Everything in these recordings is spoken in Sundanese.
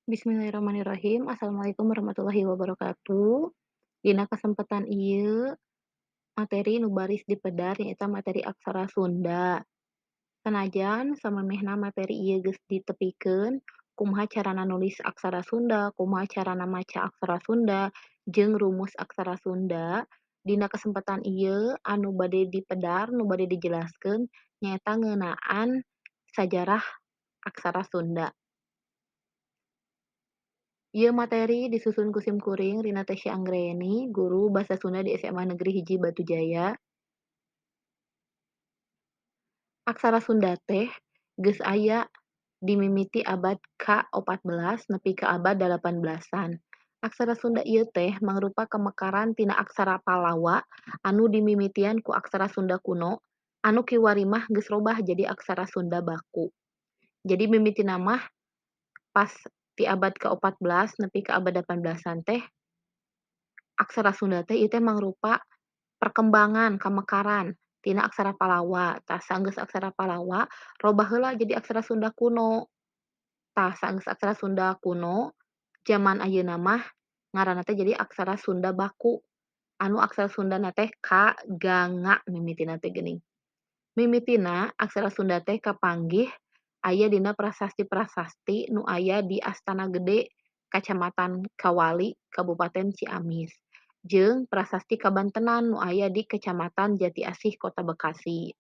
Bismillahirrahmanirrahim. Assalamualaikum warahmatullahi wabarakatuh. Dina kesempatan ieu materi nu baris dipedar nyaeta materi aksara Sunda. Sanajan samemehna materi ieu geus ditepikeun kumaha carana nulis aksara Sunda, kumaha carana maca aksara Sunda, jeung rumus aksara Sunda. Dina kesempatan ieu anu bade dipedar, nu bade dijelaskeun nyaeta ngeunaan sajarah aksara Sunda. Ieu materi disusun ku sim kuring Rina Tesya Anggraeni, guru Basa Sunda di SMA Negeri 1 Batujaya. Aksara Sunda teh geus aya dimimiti abad ka-14 nepi ka abad 18-an. Aksara Sunda ieu teh mangrupa kamekaran tina aksara Palawa anu dimimitian ku aksara Sunda kuno anu kiwari mah geus robah jadi aksara Sunda baku. Jadi mimitina mah pas ti abad ka-14 nepi ka abad 18-an teh aksara Sunda teh ieu teh mangrupa perkembangan kamekaran tina aksara Palawa. Tah saenggeus aksara Palawa robah heula jadi aksara Sunda kuno. Tah saenggeus aksara Sunda kuno jaman ayeuna mah ngaranna teh jadi aksara Sunda baku. Anu aksara Sundana teh ka, ga, nga mimitina teh geuning. Mimitina aksara Sunda teh kapanggih aya dina prasasti-prasasti nu aya di Astana Gede, Kacamatan Kawali, Kabupaten Ciamis, jeung prasasti Kabantenan nu aya di Kecamatan Jatiasih, Kota Bekasi.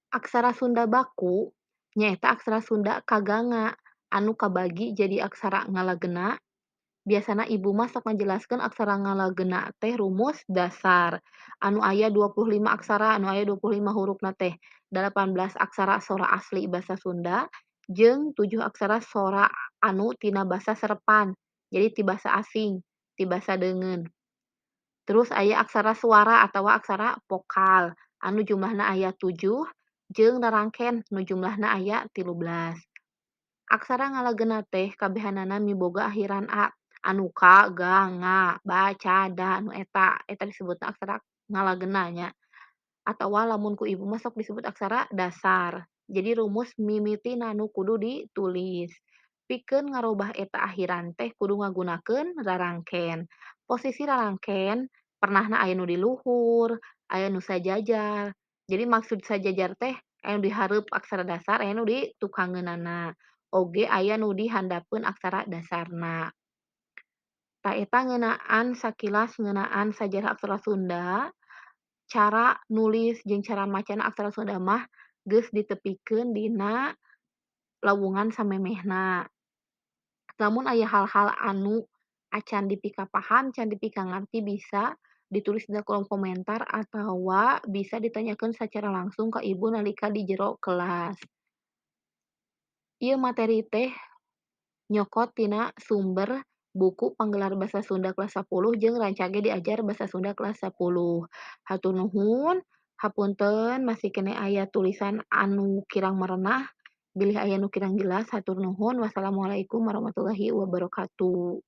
Aksara Sunda baku nyaeta aksara Sunda kaganga anu kabagi jadi aksara ngalagena. Biasana ibu mah sok ngajelaskeun aksara ngalagena teh rumus dasar anu aya 25 aksara, anu aya 25 hurufna teh, 18 aksara sora asli basa Sunda jeung 7 aksara sora anu tina basa serepan, jadi ti basa asing, ti basa deungeun. Terus aya aksara suara atawa aksara vokal anu jumlahna aya 7 jeung rarangken nu jumlahna aya 13. Aksara ngalagena teh kabehanana miboga akhiran a, anu ka, ga, nga, ba, ca, da nu eta, eta disebutna aksara ngalagena nya. Atawa lamun ku ibu mah sok disebut aksara dasar. Jadi rumus mimitina nu kudu ditulis. Pikeun ngarobah eta akhiran teh kudu ngagunakeun rarangken. Posisi rarangken pernahna aya nu di luhur, aya nu sajajar. Jadi maksud sajajar teh aya nu di hareup aksara dasar, aya nu di tukangeunana. Oge aya nu di handapeun aksara dasarna. Tah eta ngeunaan sakilas ngeunaan sajarah aksara Sunda. Cara nulis jeung cara macana aksara Sunda mah geus ditepikeun dina lawungan samemehna. Lamun aya hal-hal anu acan dipikapaham, can dipikangarti bisa ditulis dina kolom komentar atawa bisa ditanyakeun sacara langsung ka ibu nalika di jero kelas. Ieu materi teh nyokot tina sumber buku Panggelar Basa Sunda kelas 10 jeung rancage diajar Basa Sunda kelas 10. Hatur nuhun, hapunten masih keneh aya tulisan anu kirang merenah, bilih aya nu kirang jelas. Hatur nuhun. Wassalamualaikum warahmatullahi wabarakatuh.